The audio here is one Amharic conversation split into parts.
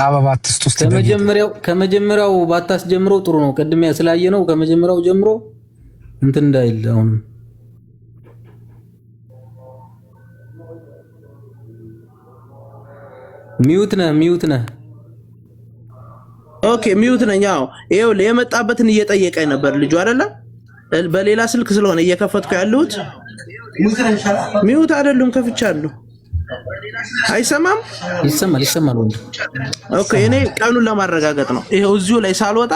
አበባ አትስጡ እስቲ በጌታ። ከመጀመሪያው ባታስጀምረው ጥሩ ነው። ቅድሚያ ስላየ ነው ከመጀመሪያው ጀምሮ እንትን እንዳይል። አሁንም mute ነህ፣ mute ነህ። Okay mute ነኝ። አዎ ይኸውልህ የመጣበትን እየጠየቀኝ ነበር ልጁ አይደለ? በሌላ ስልክ ስለሆነ እየከፈትኩ ያለሁት። Mute አይደሉም፣ ከፍቻለሁ። አይሰማም? ይሰማል፣ ይሰማል ወንድም። Okay እኔ ቀኑን ለማረጋገጥ ነው። ይሄው እዚሁ ላይ ሳልወጣ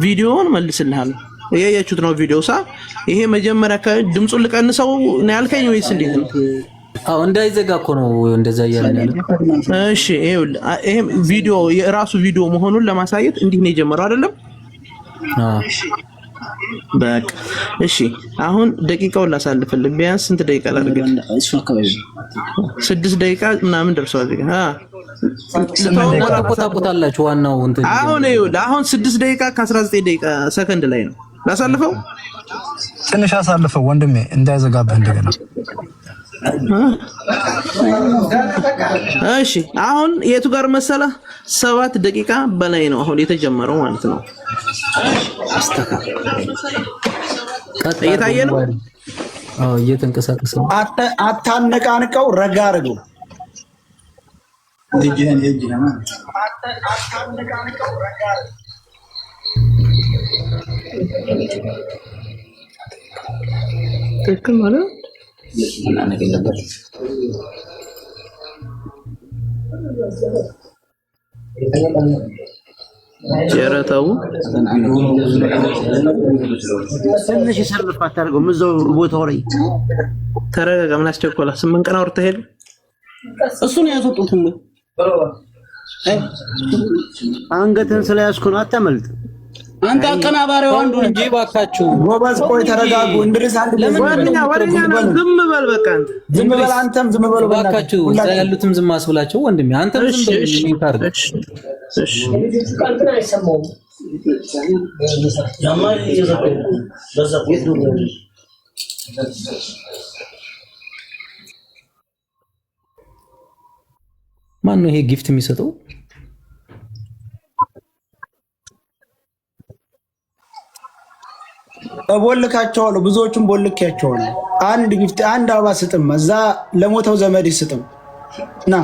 ቪዲዮውን መልስልሃለሁ። እያያችሁት ነው ቪዲዮ ሳ ይሄ መጀመሪያ አካባቢ ድምፁን ልቀንሰው ነው ያልከኝ ወይስ እንዴት ነው? አዎ እንዳይዘጋ እኮ ነው እንደዛ እያልን ያለ። እሺ ይኸውልህ ይሄ ቪዲዮ የራሱ ቪዲዮ መሆኑን ለማሳየት እንዲህ ነው የጀመረው አይደለም? አዎ። በቃ እሺ፣ አሁን ደቂቃውን ላሳልፍልህ። ቢያንስ ስንት ደቂቃ ላድርግልህ? 6 ደቂቃ ምናምን ደርሷል። እዚህ ጋር እናንተ እኮ ታውቁታላችሁ። ዋናው እንትን አሁን ይኸውልህ አሁን 6 ደቂቃ ከ19 ደቂቃ ሰከንድ ላይ ነው። ላሳልፈው። ትንሽ አሳልፈው ወንድሜ እንዳይዘጋብህ እንደገና። እሺ አሁን የቱ ጋር መሰለ? 7 ደቂቃ በላይ ነው አሁን የተጀመረው ማለት ነው። ቀጥ እየታየ ነው። አዎ እየተንቀሳቀሰ ነው። አታነቃንቀው፣ ረጋ አድርገው። ትክክል ማለት ኧረ ተው። ትንሽ ሰልፍ አታደርገውም እዛው ቦታው ላይ። ተረጋጋ። ምን አስቸኮላ? 8 ቀን አውርተህ ሄድ። እሱን ያስወጡትም አንገትህን ስለያዝኩ ነው። አታመልጥ። አንተ አቀናባሪው አንዱ ነህ። እንጂ እባካችሁ። ጎበዝ፣ ቆይ ተረጋጉ። እንድሪስ አንድ ጊዜ ወደኛ ወደኛ ነው። ዝም በል በቃ አንተ። ዝም በል አንተም ዝም በል። እባካችሁ እዛ ያሉትም ዝም አስብላቸው ወንድሜ። አንተም ዝም በል፣ mute አድርግ። እሺ እሺ። ማን ነው ይሄ gift የሚሰጠው? እቦልካቸዋለሁ፣ ብዙዎቹን ቦልኬያቸዋለሁ። አንድ gift አንድ አበባ ስጥም፣ እዛ ለሞተው ዘመድ ስጥም። ና።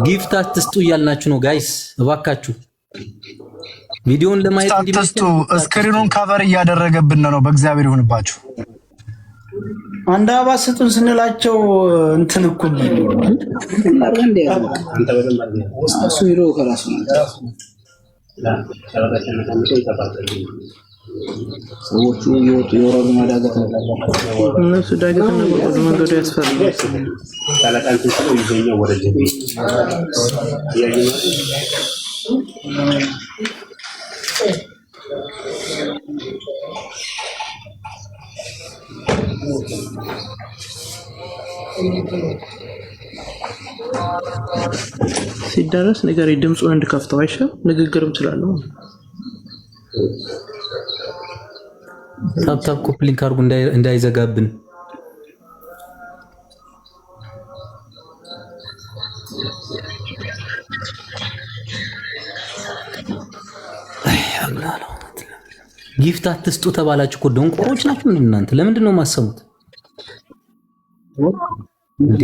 Gift አትስጡ እያልናችሁ ነው guys፣ እባካችሁ ቪዲዮን ለማየት አትስጡ። Screen ኑን cover እያደረገብን ነው። በእግዚአብሔር ይሁንባችሁ። አንድ አበባ ስጡን ስንላቸው እንትን እኮ እሱ ሄዶ ከራሱ ሰዎቹ እየወጡ የወረዱ ማዳገት ነው። እነሱ ዳገትና ቁልቁል መንገዱ ያስፈራል። ሲደረስ ነገር ድምፁን እንድከፍተው አይሻልም? ንግግርም ስላለው። Tap tap copy link አድርጉ እንዳይዘጋብን። Gift አትስጡ ተባላችሁ እኮ፣ ደንቆሮች ናችሁ። ምን እናንተ ለምንድን ነው የማሰሙት እንዴ?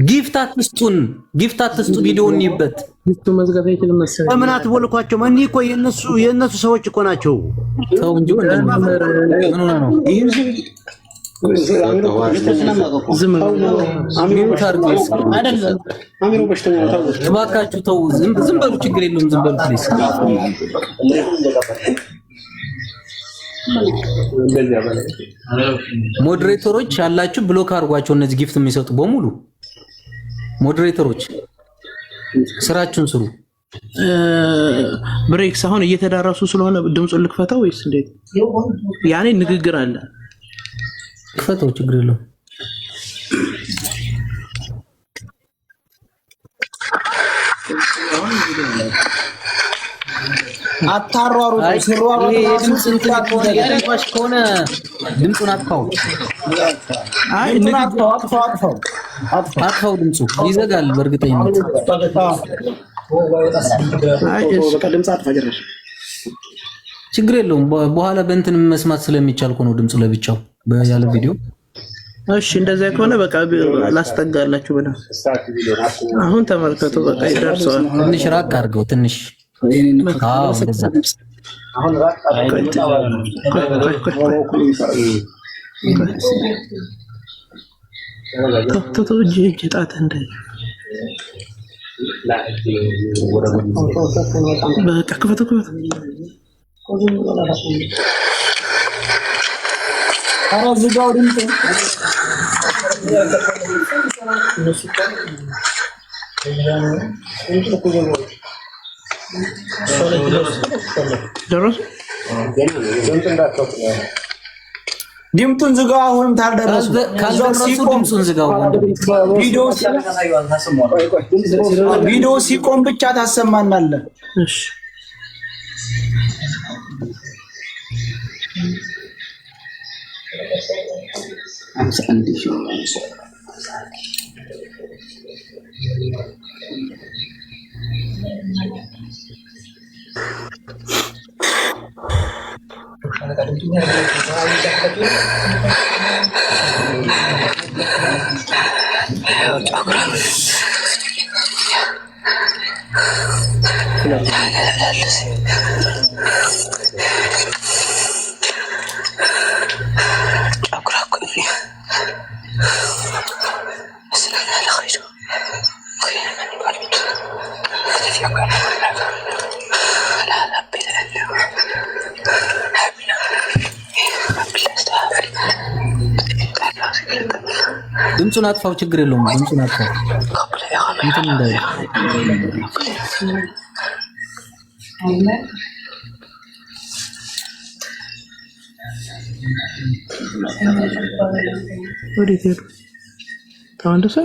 Gift አትስጡን፣ gift አትስጡ። ቪዲዮ እንይበት። Gift ኡ መዝጋት አይችልም መሰለኝ። ለምን አትቦልኳቸውም? እኒህ እኮ የእነሱ ሰዎች እኮ ናቸው። ተው እንጂ ወንድሜ፣ ምን ሆነህ ነው? ዝም በል። Mute አድርጉ እባካችሁ። ተው፣ ዝም ዝም በሉ፣ ችግር የለውም። ዝም በሉ please። Moderator ኦች ያላችሁ block አድርጓቸው። እነዚህ gift የሚሰጡ በሙሉ moderator ኦች ስራችሁን ስሩ። ብሬክስ አሁን እየተዳረሱ ስለሆነ ድምፁን ልክፈተው ወይስ እንዴት? ያኔ ንግግር አለ። ክፈተው፣ ችግር የለውም። አታሯሩጡ። አይ ሲሯሯጡ ይሄ ራሱ የድምፅ እንትን ከሆነ የረባሽ ከሆነ ድምፁን አጥፋው። አይ ድምፁን ንግግር አጥፋው፣ አጥፋው፣ አጥፋው። አጥፋው፣ ድምፁ ይዘጋል በእርግጠኝነት። ችግር የለውም። በኋላ በእንትን መስማት ስለሚቻል እኮ ነው ድምፁ ለብቻው ያለ ቪዲዮ። እሺ እንደዚያ ከሆነ በቃ ላስጠጋላችሁ ብለው አሁን ተመልከቱ። በቃ ይደርሰዋል። ትንሽ ራቅ አድርገው ትንሽ። አዎ እንደዛ። ተው እጅ እጅ ጣት እንደ በቃ ክፈቱ ክፈቱ። ኧረ ዝጋው ድምፅ። ደረሱ። ድምጡን ዝጋው። አሁንም ታልደረሱ ካልደረሱ ድምፁን ዝጋው። ቪዲዮ ሲቆም ብቻ ታሰማናለህ። እሺ ድምፁን አጥፋው፣ ችግር የለውም። ድምፁን አጥፋው እንትን እንዳይል። ወዴት ሄዱ? ተመለሰ።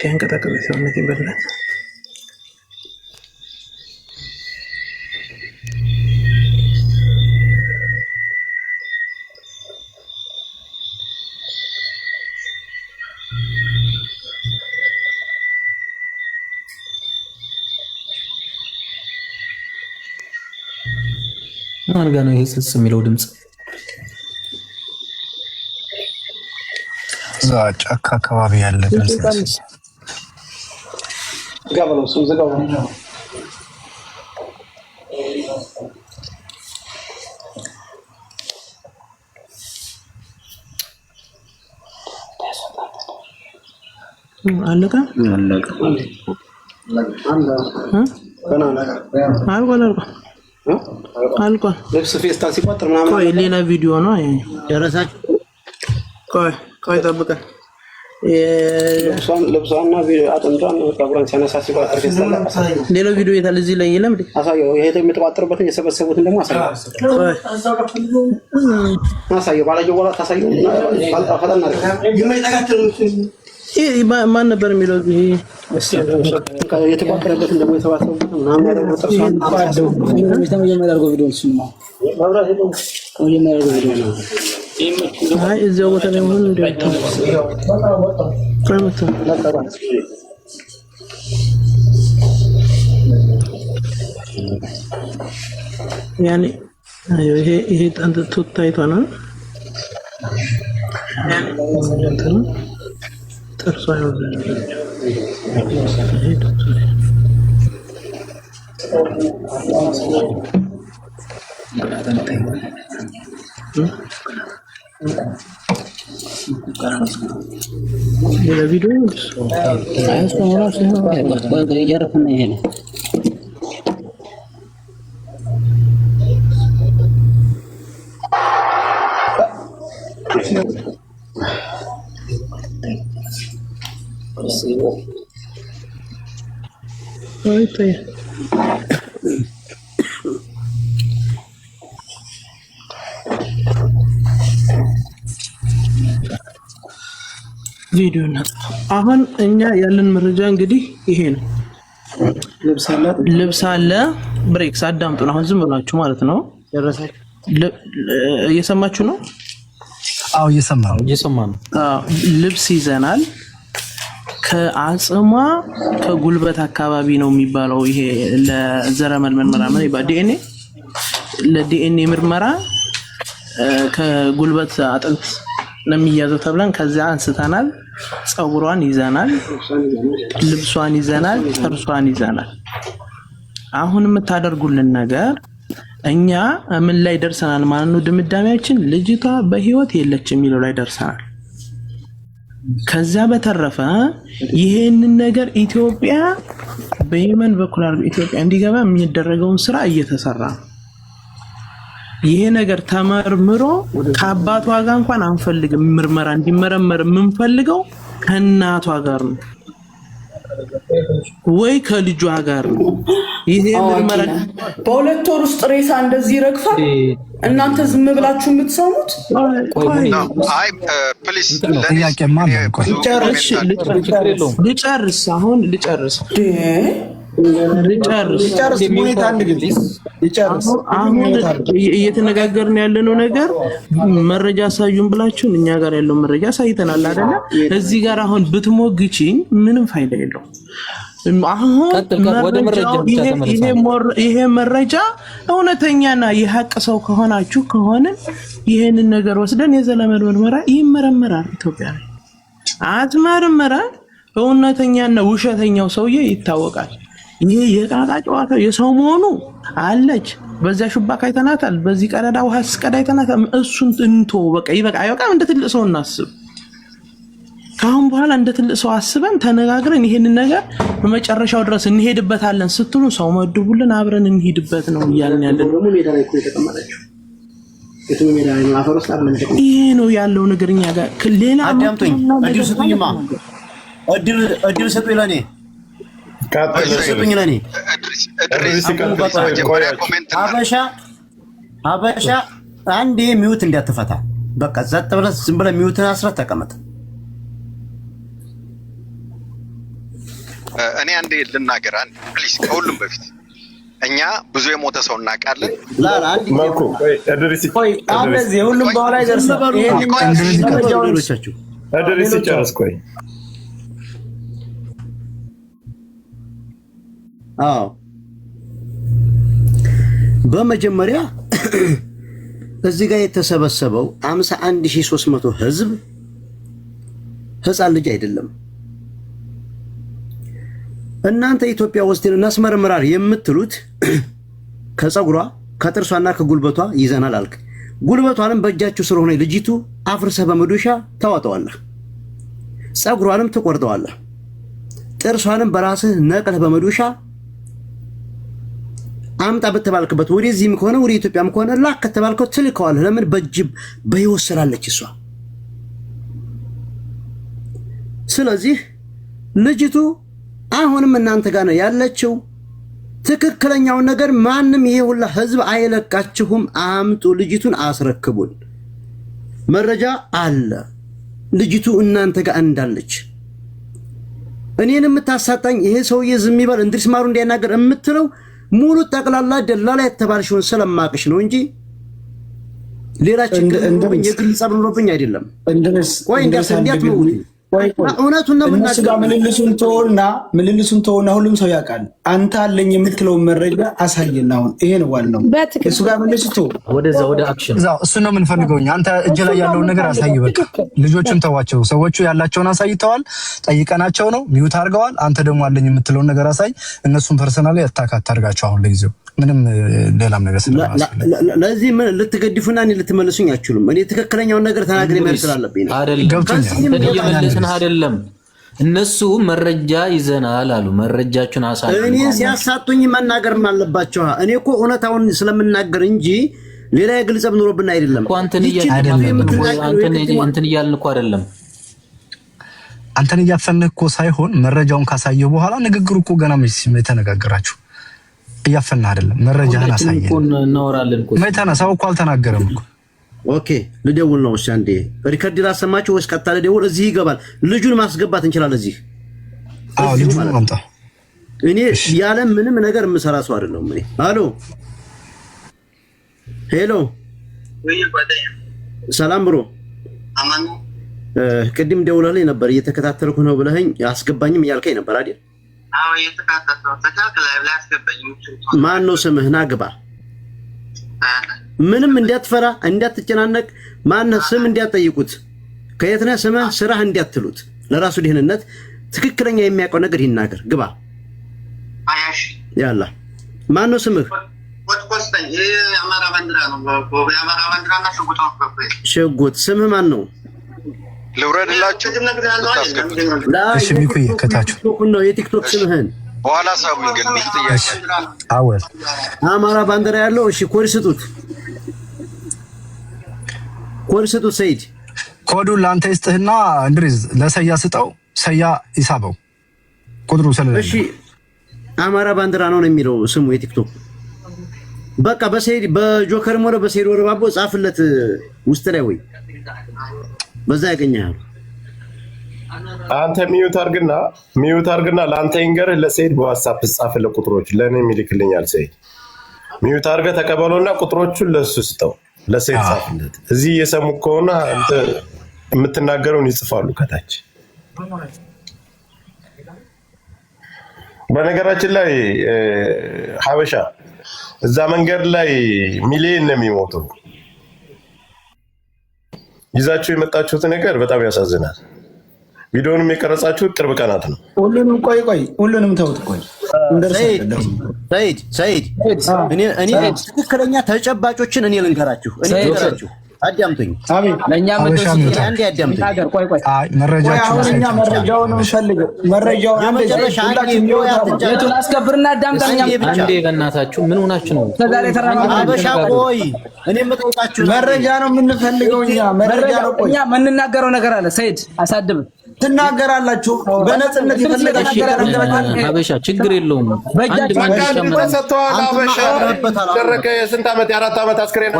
ያንቀጠቀጠ ሰውነቴ በእናትህ። ማን ጋ ነው ይሄ ጽጽ የሚለው ድምፅ? እዛ ጫካ አካባቢ ያለ ድምፅ ይመስላል። አለቀ አልቋል፣ አልቋል፣ አልቋል። ልብስ ፌስታል ሲቋጥር ምናምን ቆይ ሌላ ቪዲዮ ነው። ደረሳችሁ? ቆይ ቆይ ጠብቀን ልብሷና አጥንቷን ፀጉሯን ሲያነሳ ሲቋጥር ፌስታል ሌላው ቪዲዮ የታለ? እዚህ ላይ የለም እንዴ? አሳየው። ይሄ የሚቋጥርበትን የሰበሰቡትን ደግሞ አሳየው፣ አሳየው። ባላየው በኋላ ታሳየው። ፈጠን ይሄ ማን ነበር የሚለው? ይሄ የተቋጠረበትን ደግሞ የሰባሰቡትን ምናምን ያደረገው ጥርሷን አይ እዚያው ቦታ ላይ መሆን እንዴ? ቆይ መጥቶ ያኔ ይሄ ይሄ ታይቷ ነው እንትኑ ጥርሷ ሌላ ቪዲዮ ይታያል። ቪዲዮ እናጥፋ። አሁን እኛ ያለን መረጃ እንግዲህ ይሄ ነው። ልብስ አላት። ልብስ አለ። ብሬክስ አዳምጡን። አሁን ዝም ብላችሁ ማለት ነው። ደረሳችሁ? እየሰማችሁ ነው? አዎ እየሰማ ነው። እየሰማ ነው። አዎ፣ ልብስ ይዘናል። ከአጽሟ ከጉልበት አካባቢ ነው የሚባለው። ይሄ ለዘረመል ምርመራ ምን ይባላል? ዲኤንኤ፣ ለዲኤንኤ ምርመራ ከጉልበት አጥንት ነው የሚያዘው ተብለን ከዚያ አንስተናል። ፀጉሯን ይዘናል፣ ልብሷን ይዘናል፣ ጥርሷን ይዘናል። አሁን የምታደርጉልን ነገር እኛ ምን ላይ ደርሰናል ማለት ነው? ድምዳሜያችን ልጅቷ በህይወት የለች የሚለው ላይ ደርሰናል። ከዛ በተረፈ ይሄንን ነገር ኢትዮጵያ በየመን በኩል አድርጎ ኢትዮጵያ እንዲገባ የሚደረገውን ስራ እየተሰራ ነው። ይሄ ነገር ተመርምሮ ከአባቷ ጋር እንኳን አንፈልግም፣ ምርመራ እንዲመረመር የምንፈልገው ከእናቷ ጋር ነው ወይ ከልጇ ጋር ነው። ይሄ ምርመራ በ2 ወር ውስጥ ሬሳ እንደዚህ ይረግፋል። እናንተ ዝም ብላችሁ የምትሰሙት? አይ please ጥያቄማ አለ። ቆይ እሺ፣ ልጨርስ፣ አሁን ልጨርስ ልጨርስ ይጨርስ ሙኒት አንድ ጊዜ ይጨርስ። አሁን እየተነጋገርን ያለነው ነገር መረጃ አሳዩን ብላችሁን እኛ ጋር ያለው መረጃ አሳይተናል አይደለ? እዚህ ጋር አሁን ብትሞግችኝ ምንም ፋይዳ የለውም። አሁን ቀጥል፣ ቀጥል። ወደ መረጃ መረጃው ብቻ ተመለስ። ይሄ መረጃ እውነተኛና የሀቅ ሰው ከሆናችሁ ከሆንን ይሄንን ነገር ወስደን የዘለመድ ምርመራ ይመረመራል። ኢትዮጵያ ላይ አትመርምረ እውነተኛና ውሸተኛው ሰውዬ ይታወቃል። ይሄ የቃቃ ጨዋታ የሰው መሆኑ አለች። በዚያ ሹባክ አይተናታል፣ በዚህ ቀዳዳ ውሃ ስቀዳ አይተናታል። እሱን እንቶ በቃ ይበቃ አይበቃም። እንደ ትልቅ ሰው እናስብ። ከአሁን በኋላ እንደ ትልቅ ሰው አስበን ተነጋግረን ይሄንን ነገር በመጨረሻው ድረስ እንሄድበታለን ስትሉ ሰው መድቡልን፣ አብረን እንሄድበት ነው እያልን ያለን። ደግሞ ሜዳ ላይ እኮ የተቀመጠችው የትም ሜዳ ላይ ነው፣ አፈር ውስጥ አይደለም የተቀመጠችው። ይሄ ነው ያለው ነገር እኛ ጋር ሌላ አዳምጡኝ፣ ምንም እድል ነገር ስጡኝማ፣ ማለት ነው። እድል ስጡኝ ለእኔ፣ እድል ስጡኝ ለእኔ። እድሪስ መጀመሪያ comment ሀበሻ ሀበሻ አንዴ mute እንዳትፈታ፣ በቃ ጸጥ ብለህ ዝም ብለህ mute ን አስረህ ተቀመጥ። እኔ አንዴ ልናገር፣ አንድ please። ከሁሉም በፊት እኛ ብዙ የሞተ ሰው እናውቃለን። ላላ አንድ መልኩ እድሪስ ቆይ እንደዚህ ሁሉም በኋላ ይደርሳል። ይሄን መረጃውን ሌሎቻችሁ እድሪስ ይጨርስ። ቆይ አዎ በመጀመሪያ እዚህ ጋር የተሰበሰበው 51300 ህዝብ ህፃን ልጅ አይደለም። እናንተ ኢትዮጵያ ውስጥ እናስመረምራል የምትሉት ከፀጉሯ ከጥርሷና ከጉልበቷ ይዘናል አልክ። ጉልበቷንም በእጃችሁ ስለሆነ ልጅቱ አፍርሰህ በመዶሻ ታዋጠዋለህ፣ ፀጉሯንም ትቆርጠዋለህ፣ ጥርሷንም በራስህ ነቅለህ በመዶሻ አምጣ በተባልክበት ወደዚህም ከሆነ ወደ ኢትዮጵያም ከሆነ ላክ ከተባልከው ትልከዋለህ። ለምን በጅብ በህይወት ስላለች እሷ። ስለዚህ ልጅቱ አሁንም እናንተ ጋር ነው ያለችው። ትክክለኛውን ነገር ማንም ይሄ ሁላ ህዝብ አይለቃችሁም። አምጡ፣ ልጅቱን አስረክቡን። መረጃ አለ ልጅቱ እናንተ ጋር እንዳለች። እኔን የምታሳጣኝ ይሄ ሰውዬ ዝም ይበል እንድሪስ ማሩ እንዲያናገር የምትለው ሙሉ ጠቅላላ ደላላ የተባልሽውን ስለማቅሽ ነው እንጂ ሌላ ችግር ኖሮብኝ የግል ጸብ ኖሮብኝ አይደለም። እንድሪስ ቆይ እንድሪስ አንድ ጊዜ እንዲያትመውት ቆይ ቆይ እውነቱን ነው እነሱ ጋር የምናገረው። ምልልሱን ተወና ሁሉም ሰው ያውቃል። አንተ አለኝ የምትለውን መረጃ አሳየን። አሁን ይሄ ነው ዋናው። እሱ ጋር ምልልሱ ተወው። ወደዛ ወደ action እዛው እሱን ነው የምንፈልገው እኛ። አንተ እጅ ላይ ያለውን ነገር አሳይ። በቃ ልጆቹን ተዋቸው። ሰዎቹ ያላቸውን አሳይተዋል። ጠይቀናቸው ነው mute አድርገዋል። አንተ ደግሞ አለኝ የምትለውን ነገር አሳይ። እነሱን personally attack አታርጋቸው። አሁን ለጊዜው ምንም ሌላም ነገር ስለማያስፈልግ ለዚህ ምን ልትገድፉና እኔ ልትመልሱኝ አትችሉም። እኔ ትክክለኛውን ነገር ተናግሬ መሄድ ስላለብኝ ነው። አይደለም ገብቶኛል። እየመለስን አይደለም። እነሱ መረጃ ይዘናል አሉ። መረጃችሁን አሳዩ። እኔ ሲያሳጡኝ መናገርም አለባቸው። እኔ እኮ እውነታውን ስለምናገር እንጂ ሌላ የግል ጸብ ኑሮብን አይደለም። እንትን እያልን እኮ አይደለም። አንተን እያፈንህ እኮ ሳይሆን መረጃውን ካሳየው በኋላ ንግግሩ እኮ ገና መች የተነጋገራችሁ እያፈንህ አይደለም። መረጃህን አሳየን። እናወራለን እኮ መተና ሰው እኮ አልተናገረም እኮ። Okay ልደውል ነው። እሺ አንዴ record ላሰማችሁ ወይስ ቀጥታ ልደውል? እዚህ ይገባል። ልጁን ማስገባት እንችላለን። እዚህ አዎ፣ ልጁን አምጣ። እኔ ያለ ምንም ነገር የምሰራ ሰው አይደለሁም። እኔ አሎ፣ hello፣ ሰላም bro፣ ቅድም ደውለህልኝ ነበር እየተከታተልኩ ነው ብለኸኝ አስገባኝም እያልከኝ ነበር አይደል? አዎ እየተከታተልኩ ነው። ማን ነው ስምህ? ና ግባ። ምንም እንዳትፈራ እንዳትጨናነቅ፣ ማነህ ስም እንዳትጠይቁት፣ ከየት ነህ ስምህ፣ ስራህ እንዳትሉት፣ ለራሱ ደህንነት ትክክለኛ የሚያውቀው ነገር ይናገር። ግባ። ያላ ማን ነው ስምህ? ሽጉጥ። ስምህ ማን ነው? ልውረድላችሁ። እሺ ሚኩዬ ከታችሁ ነው የቲክቶክ ስምህን በኋላ ሳቡኝ ግን ብዙ ጥያቄ አወል አማራ ባንዲራ ያለው እሺ፣ ኮድ ስጡት፣ ኮድ ስጡት። ሰይድ ኮዱን ለአንተ ይስጥህና እንድሪዝ ለሰያ ስጠው፣ ሰያ ይሳበው ቁጥሩ ስለሌለ። እሺ አማራ ባንዲራ ነው የሚለው ስሙ የቲክቶክ። በቃ በሰይድ በጆከርም ሆነ በሰይድ ወረባቦ ጻፍለት ውስጥ ላይ ወይ በዛ ያገኛል። አንተ mute አርግና mute አርግና ለአንተ ይንገርህ። ለሰይድ በዋትሳፕ ጻፍልህ ቁጥሮች ለእኔም ይልክልኛል። ሰይድ mute አርገህ ተቀበለውና ቁጥሮቹን ለእሱ ስጠው፣ ለሰይድ ጻፍለት። እዚህ እየሰሙ ከሆነ አንተ የምትናገረውን ይጽፋሉ ከታች። በነገራችን ላይ ሀበሻ እዛ መንገድ ላይ ሚሊየን ነው የሚሞተው። ይዛችሁ የመጣችሁት ነገር በጣም ያሳዝናል። ቪዲዮንም የቀረጻችሁት ቅርብ ቀናት ነው። ሁሉንም ቆይ ቆይ፣ ሁሉንም ተውት። ቆይ ሰይድ ሰይድ፣ እኔ ትክክለኛ ተጨባጮችን እኔ ልንገራችሁ፣ እኔ ልንገራችሁ፣ አዳምጡኝ። አንዴ አዳምጡኝ። አሁን እኛ መረጃውን እንፈልገው፣ መረጃውን ቤቱን አስከብርና አዳምጠን። አንዴ በእናታችሁ ምን ሆናችሁ ነው? አበሻ ቆይ፣ እኔ የምጠይቃችሁ መረጃ ነው የምንፈልገው እኛ መረጃ ነው። ቆይ እኛ የምንናገረው ነገር አለ። ሰይድ አሳድብ ትናገራላችሁ በነፃነት የፈለጋችሁ ሀበሻ ችግር የለውም። ተሰጥተዋል። ሀበሻ ደረቀ። የስንት ዓመት የአራት ዓመት አስክሬን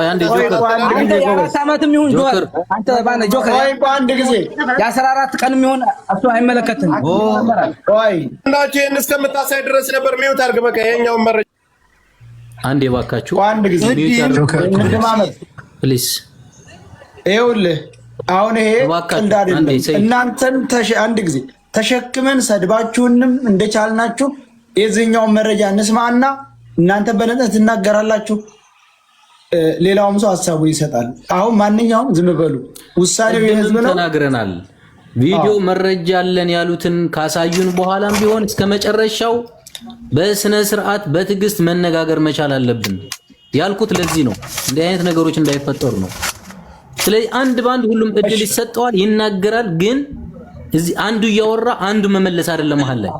የአራት ዓመትም ይሁን ጆከር፣ አንተ ባነ ጆከር አንድ ጊዜ የ14 ቀንም ይሁን እሱ አይመለከትም። ቆይ እንዳችሁ ይህን እስከምታሳይ ድረስ ነበር። mute አድርግ። በቃ ይኸኛውን መረጃ አንዴ እባካችሁ፣ አንድ ጊዜ please። ይኸውልህ አሁን ይሄ ቀልድ አይደለም። እናንተን አንድ ጊዜ ተሸክመን ሰድባችሁንም እንደቻልናችሁ የዚህኛውን መረጃ እንስማና እናንተ በነፃነት ትናገራላችሁ፣ ሌላውም ሰው ሀሳቡን ይሰጣል። አሁን ማንኛውም ዝም በሉ፣ ውሳኔው የህዝብ ነው። ተናግረናል። ቪዲዮ መረጃ አለን ያሉትን ካሳዩን በኋላም ቢሆን እስከ መጨረሻው በስነ ስርዓት በትዕግስት መነጋገር መቻል አለብን ያልኩት ለዚህ ነው፣ እንዲህ አይነት ነገሮች እንዳይፈጠሩ ነው። ስለዚህ አንድ በአንድ ሁሉም እድል ይሰጠዋል፣ ይናገራል። ግን እዚህ አንዱ እያወራ አንዱ መመለስ አይደለም መሀል ላይ።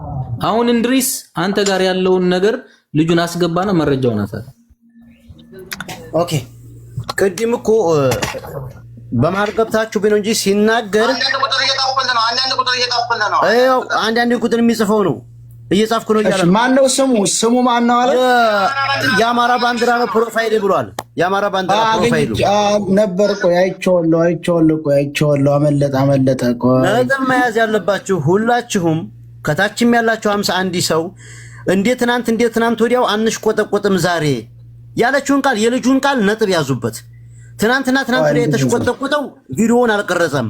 አሁን እንድሪስ አንተ ጋር ያለውን ነገር ልጁን አስገባና መረጃውን አሳይ። Okay ቅድም እኮ በመሀል ገብታችሁ ቢሆን እንጂ ሲናገር አንዳንድ ቁጥር የሚጽፈው ነው እየጻፍኩ ነው እያለ ማነው ስሙ? ስሙ ማነው አለ። የአማራ ባንዲራ ነው profile ብሏል። የአማራ ባንዲራ profile ኡ ነበር። ቆይ አይቼዋለሁ፣ አይቼዋለሁ፣ ቆይ አይቼዋለሁ። አመለጠ፣ አመለጠ። ቆይ ነጥብ መያዝ ያለባችሁ ሁላችሁም ከታችም ያላችሁ 51 ሰው እንዴ ትናንት እንዴ ትናንት ወዲያው አንሽቆጠቆጥም ዛሬ ያለችውን ቃል የልጁን ቃል ነጥብ ያዙበት። ትናንትና ትናንት ወዲያ የተሽቆጠቆጠው ቪዲዮውን አልቀረጸም።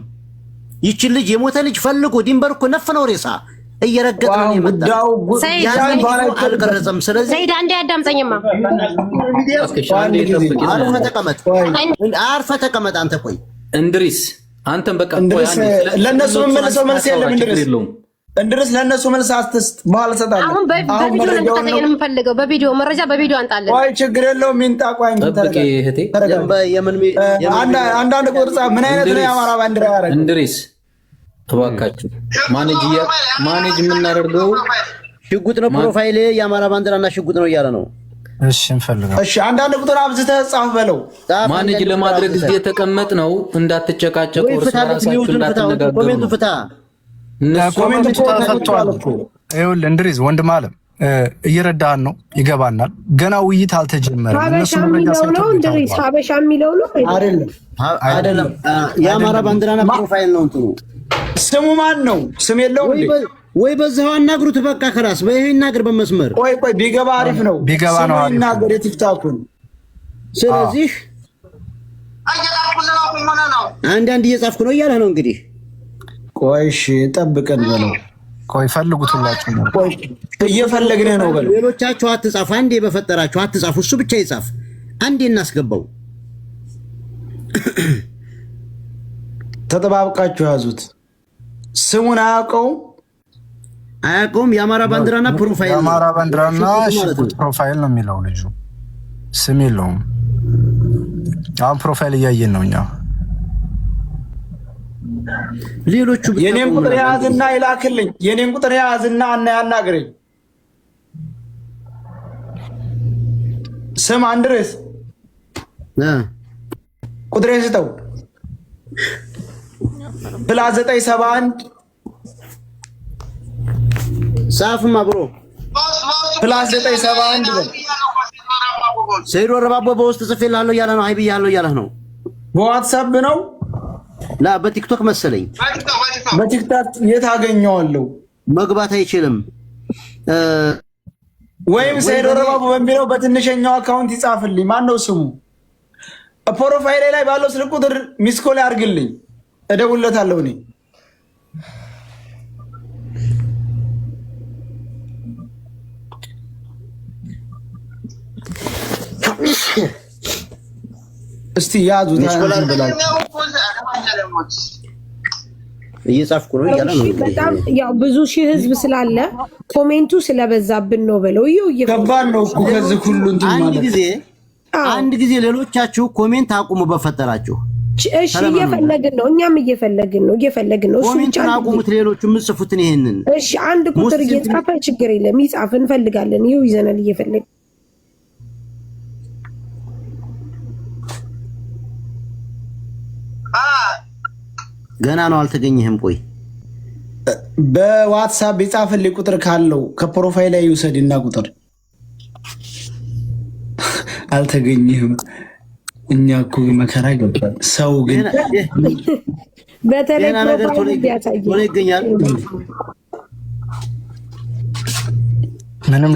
ይችን ልጅ የሞተ ልጅ ፈልጎ ድንበር እኮ ነፍ ነው ሬሳ እየረገጠ ነው የመጣው። አልቀረጸም። ስለዚህ ሰይድ አንዴ አዳምጠኝማ። አርፈህ ተቀመጥ፣ አርፈህ ተቀመጥ አንተ። ቆይ እንድሪስ አንተም በቃ ለእነሱ የምመልሰው መልስ የለም። እንድሪስ እንድሪስ ለእነሱ መልስ አትስጥ፣ በኋላ እሰጣለሁ። አሁን በቪዲዮ ነው የምታሳየን የምፈልገው፣ በቪዲዮ መረጃ በቪዲዮ አንጣለን። ቆይ ችግር የለውም ይምጣ። ቆይ አንዳንድ ቁጥር ጻፍ። ምን አይነት ነው የአማራ ባንዲራ ያደረገው? እንድሪስ እባካችሁ manage የምናደርገው ሽጉጥ ነው። profile የአማራ ባንዲራና ሽጉጥ ነው እያለ ነው። እሺ እንፈልጋለን። እሺ አንዳንድ ቁጥር አብዝተህ ጻፍ በለው። manage ለማድረግ እዚህ የተቀመጥነው እንዳትጨቃጨቁ፣ እርስ በራሳችሁ እንዳትነጋገሩ comment ኡ ፍታ። Comment ኡ ተፈቷል። ይኸውልህ እንድሪስ ወንድም አለም እየረዳህን ነው፣ ይገባናል። ገና ውይይት አልተጀመረም። ሀበሻ የሚለው ነው እንድሪስ፣ ሀበሻ የሚለው ነው አይደለም? አይደለም፣ የአማራ ባንዲራና profile ነው እንትኑ። ስሙ ማን ነው? ስም የለውም እንዴ? ወይ በዛው አናግሩት። በቃ خلاص በይሄ ይናገር በመስመር። ቆይ ቆይ፣ ቢገባ አሪፍ ነው። ቢገባ ነው አሪፍ። ይናገር የቲክታኩን። ስለዚህ አንዳንድ እየጻፍኩ ነው እያለህ ነው እንግዲህ። ቆይ እሺ ጠብቀን በለው። ቆይ ፈልጉት፣ ሁላችሁ ነው። ቆይ እየፈለግንህ ነው በለው። ሌሎቻችሁ አትጻፉ። አንዴ በፈጠራችሁ አትጻፉ። እሱ ብቻ ይጻፍ። አንዴ እናስገባው። ተጠባብቃችሁ ያዙት። ስሙን አያውቀውም አያውቀውም። የአማራ ባንዲራና profile ነው። የአማራ ባንዲራና ሽጉጥ profile ነው የሚለው ልጁ፣ ስም የለውም። አሁን profile እያየን ነው እኛ። ሌሎቹ የኔን ቁጥር የያዝና ይላክልኝ። የኔን ቁጥር የያዝና እና ያናግረኝ። ስም አንድሬስ ቁጥሬን ስጠው። +971 ጻፍማ bro +971 በል። ሰይድ ወረባቦ በውስጥ ጽፌልሃለሁ እያለህ ነው። Hi ብያለሁ እያለህ ነው። በዋትሳፕ ነው ላ በቲክቶክ መሰለኝ። በቲክቶክ የት አገኘዋለሁ? መግባት አይችልም። ወይም ሰይድ ወረባቦ በሚለው በትንሸኛው account ይጻፍልኝ። ማን ነው ስሙ? Profile ኤ ላይ ባለው ስልክ ቁጥር missed call አድርግልኝ፣ እደውልለታለሁ እኔ። እስቲ ያዙት እየጻፍኩ ነው እያለ ነው። በጣም ያው ብዙ ሺህ ህዝብ ስላለ comment ኡ ስለበዛብን ነው በለው። ይኸው ከባድ ነው እኮ ከዚህ ሁሉ እንትን አንድ ጊዜ አንድ ጊዜ ሌሎቻችሁ comment አቁሙ በፈጠራችሁ። እሺ እየፈለግን ነው፣ እኛም እየፈለግን ነው፣ እየፈለግን ነው። እሱ ብቻ Comment ኡን አቁሙት፣ ሌሎቹ የምጽፉትን ይሄንን። እሺ አንድ ቁጥር እየጻፈ ችግር የለም ይጻፍ፣ እንፈልጋለን። ይኸው ይዘናል፣ እየፈለግን ገና ነው፣ አልተገኘህም። ቆይ በዋትሳፕ የጻፈልኝ ቁጥር ካለው ከ profile ላይ ይውሰድና ቁጥር አልተገኘህም። እኛ እኮ መከራ ገባል። ሰው ግን በተለይ ነገር ቶሎ ይገኛል። ምንም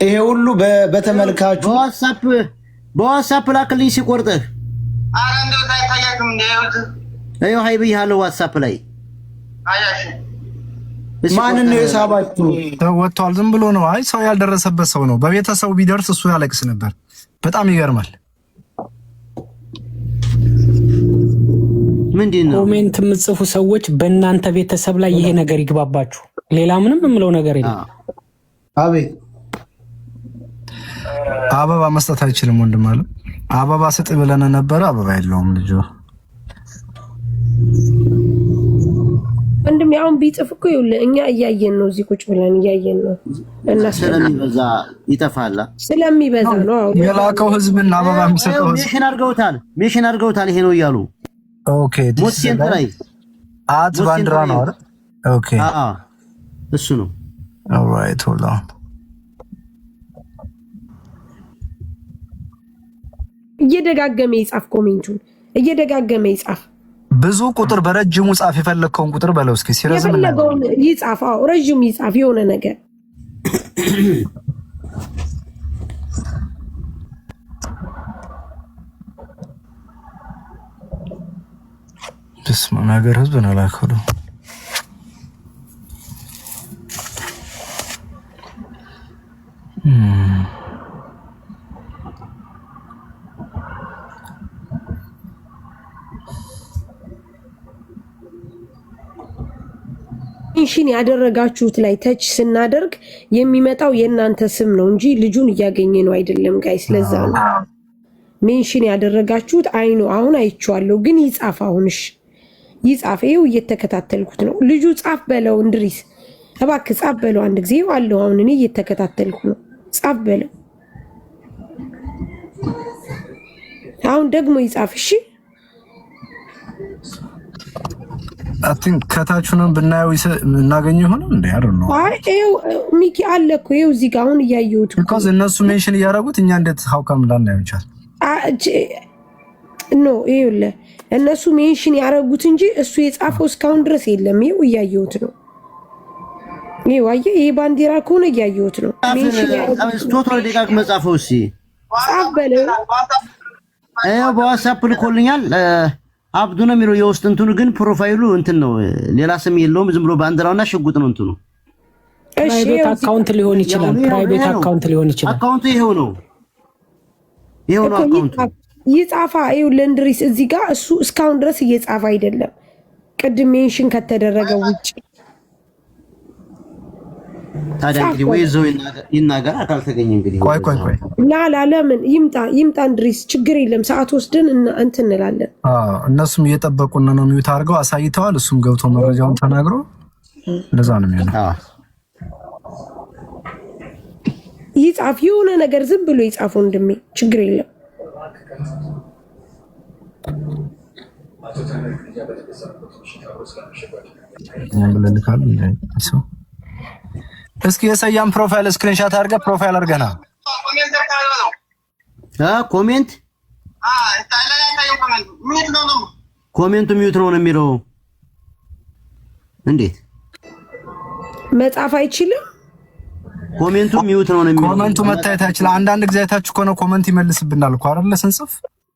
ይሄ ሁሉ በተመልካቹ በዋትሳፕ ላክልኝ ሲቆርጥህ። ይኸው hi ብያለሁ ዋትሳፕ ላይ። ማንን ነው የሳባችሁ? ወጥቷል። ዝም ብሎ ነው። አይ ሰው ያልደረሰበት ሰው ነው። በቤተሰቡ ቢደርስ እሱ ያለቅስ ነበር። በጣም ይገርማል። ምንድን ነው Comment የምትጽፉ ሰዎች በእናንተ ቤተሰብ ላይ ይሄ ነገር ይግባባችሁ። ሌላ ምንም የምለው ነገር የለም። አቤት አበባ መስጠት አይችልም ወንድም አለ። አበባ ስጥ ብለን ነበረ። አበባ የለውም ልጁ። ወንድም አሁን ቢጽፍ እኮ ይኸውልህ እኛ እያየን ነው፣ እዚህ ቁጭ ብለን እያየን ነው። እና ስለሚበዛ ይጠፋል፣ ስለሚበዛ ነው የላከው ህዝብና አበባ የሚሰጠው ህዝብ። ሜሽን አድርገውታል፣ ሜሽን አድርገውታል። ይሄ ነው እያሉ Okay፣ ሞት center ላይ At ባንዲራ ነው አይደል? Okay፣ እሱ ነው። Alright hold on። እየደጋገመ ይጻፍ፣ comment ኡን እየደጋገመ ይጻፍ። ብዙ ቁጥር በረጅሙ ጻፍ። የፈለግከውን ቁጥር በለው እስኪ ሲረዝም የፈለገውን ይጻፍ። አዎ ረዥም ይጻፍ የሆነ ነገር። በስመ አብ ሀገር ህዝብ ነው ላከው። Mention ያደረጋችሁት ላይ touch ስናደርግ የሚመጣው የእናንተ ስም ነው እንጂ ልጁን እያገኘ ነው አይደለም guys። ለዛ ነው mention ያደረጋችሁት። አይኑ አሁን አይቼዋለሁ፣ ግን ይጻፍ። አሁን እሺ ይጻፍ። ይኸው እየተከታተልኩት ነው። ልጁ ጻፍ በለው እንድሪስ፣ እባክህ ጻፍ በለው አንድ ጊዜ። ይኸው አለሁ አሁን እኔ እየተከታተልኩ ነው። ጻፍ በለው። አሁን ደግሞ ይጻፍ። እሺ I think ከታች ሆነን ብናየው እናገኘው ይሆናል እንዴ? I don't know። አይ ይኸው ሚኪ አለ እኮ ይኸው እዚህ ጋር አሁን እያየሁት እኮ because እነሱ mention እያደረጉት እኛ እንዴት how come ላናየው ይቻል? No ይኸውልህ እነሱ mention ያደረጉት እንጂ እሱ የጻፈው እስካሁን ድረስ የለም። ይኸው እያየሁት ነው። ይኸው አየህ፣ ይሄ ባንዲራ ከሆነ እያየሁት ነው። mention ያደረጉት ቶሎ ደጋግመህ ጻፈው እስኪ። ጻፍ በለው። ይኸው በ WhatsApp ልኮልኛል። አብዱ ነው የሚለው የውስጥ እንትኑ ግን profile ኡ እንትን ነው፣ ሌላ ስም የለውም። ዝም ብሎ ባንዲራውና ሽጉጥ ነው እንትኑ። እሺ private ይኸው account ሊሆን ይችላል። private account ሊሆን ይችላል። account ኡ ይሄው ነው፣ ይሄው ነው እኮ account ኡ። ይጻፋ። ይኸውልህ እንድሪስ እዚህ ጋር እሱ እስካሁን ድረስ እየጻፈ አይደለም። ቅድም mention ከተደረገው ውጭ ታዲያ እንግዲህ ወይ እዛው ይናገር ካልተገኘ እንግዲህ ቆይ ቆይ ቆይ ላላ ለምን ይምጣ ይምጣ እንድሪስ ችግር የለም። ሰዓት ወስደን እንትን እንላለን። አዎ እነሱም እየጠበቁን ነው። mute አድርገው አሳይተዋል። እሱም ገብቶ መረጃውን ተናግሮ እንደዛ ነው የሚሆነው። ይጻፍ የሆነ ነገር ዝም ብሎ ይጻፍ ወንድሜ፣ ችግር የለም። እኛም ብለን ልካለን እንዴ ሰው እስኪ የሰያም profile screenshot አድርገህ profile አድርገና comment comment ኡ mute ነው ነው የሚለው። እንዴት መጻፍ አይችልም? comment ኡ mute ነው ነው የሚለው። comment ኡ መታየት አይችልም። አንዳንድ ጊዜ አይታችሁ ከሆነ comment ይመልስብናል እኮ አይደለ? ስንጽፍ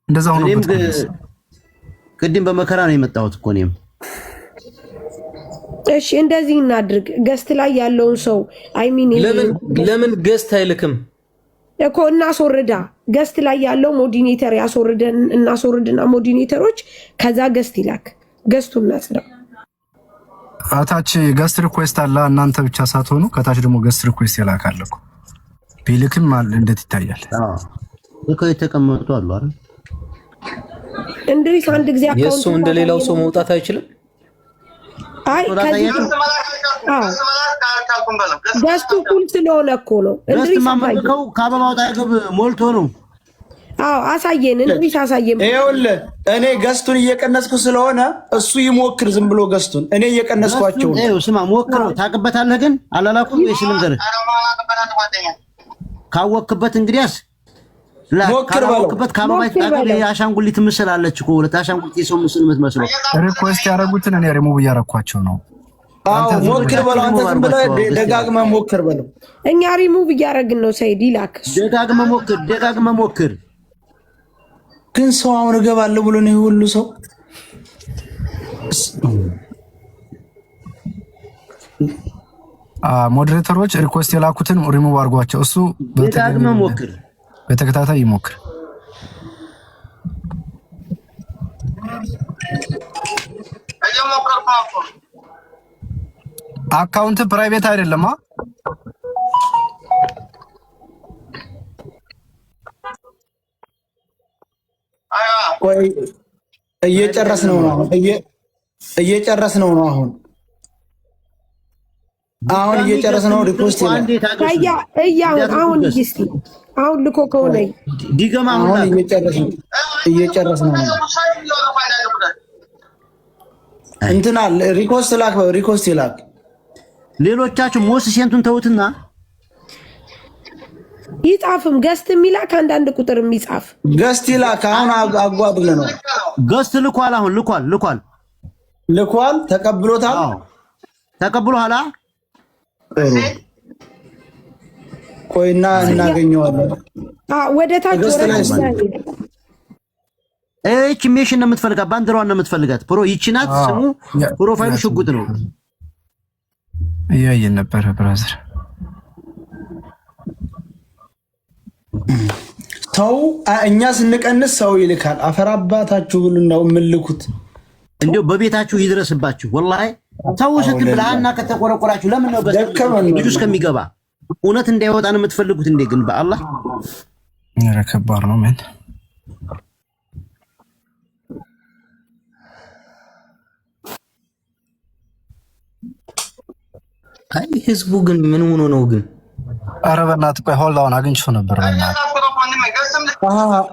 እንደዛ እኔም ሆኖበት ቅድም በመከራ ነው የመጣሁት እኮ እኔም። እሺ እንደዚህ እናድርግ። guest ላይ ያለውን ሰው I mean ለምን guest አይልክም? እኮ እናስወርዳ። guest ላይ ያለው moderator ያስወርደን፣ እናስወርድና moderator ኦች ከዛ guest ይላክ። guest ኡ እናጽዳ። ታች guest request አለ። እናንተ ብቻ ሳትሆኑ ከታች ደግሞ guest request ይላካል እኮ ቢልክም አለ እንዴት ይታያል? ልከው የተቀመጡ አሉ አይደል? እንድሪስ አንድ ጊዜ የእሱ account እንደ ሌላው ሰው መውጣት አይችልም። አይ ከዚህ guest ኡ full ስለሆነ እኮ ነው። guest እንድሪስ አሳየን። ማመልከው ከአበባው አጠገብ ሞልቶ ነው። አዎ አሳየን፣ እንድሪስ አሳየን። ይኸውልህ እኔ guest ኡን እየቀነስኩ ስለሆነ እሱ ይሞክር ዝም ብሎ guest ኡን፣ እኔ እየቀነስኳቸው ነው። ይኸው ስማ፣ ሞክረው። ታውቅበታለህ ግን አላላኩም ወይስ ልንገርህ? ካወክበት እንግዲያስ ሞክር በለው። ካላወክበት ከአበባ ሞክር አጠገብ በለው። የአሻንጉሊት ምስል አለች እኮ ሁለት አሻንጉሊት የሰው ምስል የምትመስለው። request ያደረጉትን እኔ ሪሙቭ እያረኳቸው ነው። አዎ ሞክር በለው። አንተ ዝም ብለህ አድርጓቸው። ደጋግመህ ሞክር በለው። እኛ ሪሙቭ እያደረግን ነው። ሰይድ ይላክ እሱ። ደጋግመህ ሞክር፣ ደጋግመህ ሞክር። ግን ሰው አሁን እገባለሁ ብሎ ነው ይሄ ሁሉ ሰው። moderator ኦች request የላኩትን ሪሙቭ አድርጓቸው። እሱ ደጋግመህ ሞክር። በተከታታይ ይሞክር። account private አይደለም። ቆይ እየጨረስነው ነው አሁን እየጨረስነው ነው አሁን አሁን እየጨረስነው request ይላል። አንዴ ታገሱ። እያ እያ አሁን አሁን እስቲ አሁን ልኮ ከሆነ ዲገማ አሁን አሁን ላክ። እየጨረስነው ነው። እንትና request ላክ በለው፣ request ይላክ። ሌሎቻችሁ most sent ኡን ተውትና ይጻፍም guest የሚላክ አንዳንድ ቁጥር የሚጻፍ guest ይላክ። አሁን አጓድለ ነው guest ልኳል። አሁን ልኳል፣ ልኳል፣ ልኳል። ተቀብሎታል። አዎ ተቀብሎ ኋላ ጥሩ ቆይና እናገኘዋለን። ወደ ታች guest ላይ ወረድ እስኪ እቺ ሜሽን ነው የምትፈልጋት፣ ባንዲራዋን ነው የምትፈልጋት። ፕሮ ይቺ ናት ስሙ፣ profile ኡ ሽጉጥ ነው። እያየን ነበረ brother። ሰው እኛ ስንቀንስ ሰው ይልካል። አፈር አባታችሁ ብሉ ነው የምልኩት። እንዲያው በቤታችሁ ይድረስባችሁ። ወላሂ ተው ስትል ብልሃና ከተቆረቆራችሁ ለምን ነው guest ደከመን ነው። ልጁ እስከሚገባ እውነት እንዳይወጣ ነው የምትፈልጉት እንዴ? ግን በአላህ ኧረ ከባድ ነው ምን አይ ህዝቡ ግን ምን ሆኖ ነው ግን? ኧረ በእናትህ ቆይ hold on አግኝቼው ነበር። በእናትህ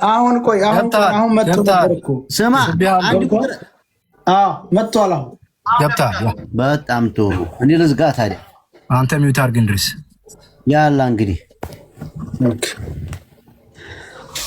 አሁን ቆይ፣ አሁን አሁን መጥቶ ነበር እኮ። ስማ፣ አንድ ቁጥር መጥቷል። አሁን ገብተሃል። በጣም ጥሩ። እኔ ልዝጋ ታዲያ። አንተ mute አድርግ እንድሪስ። ያላ እንግዲህ።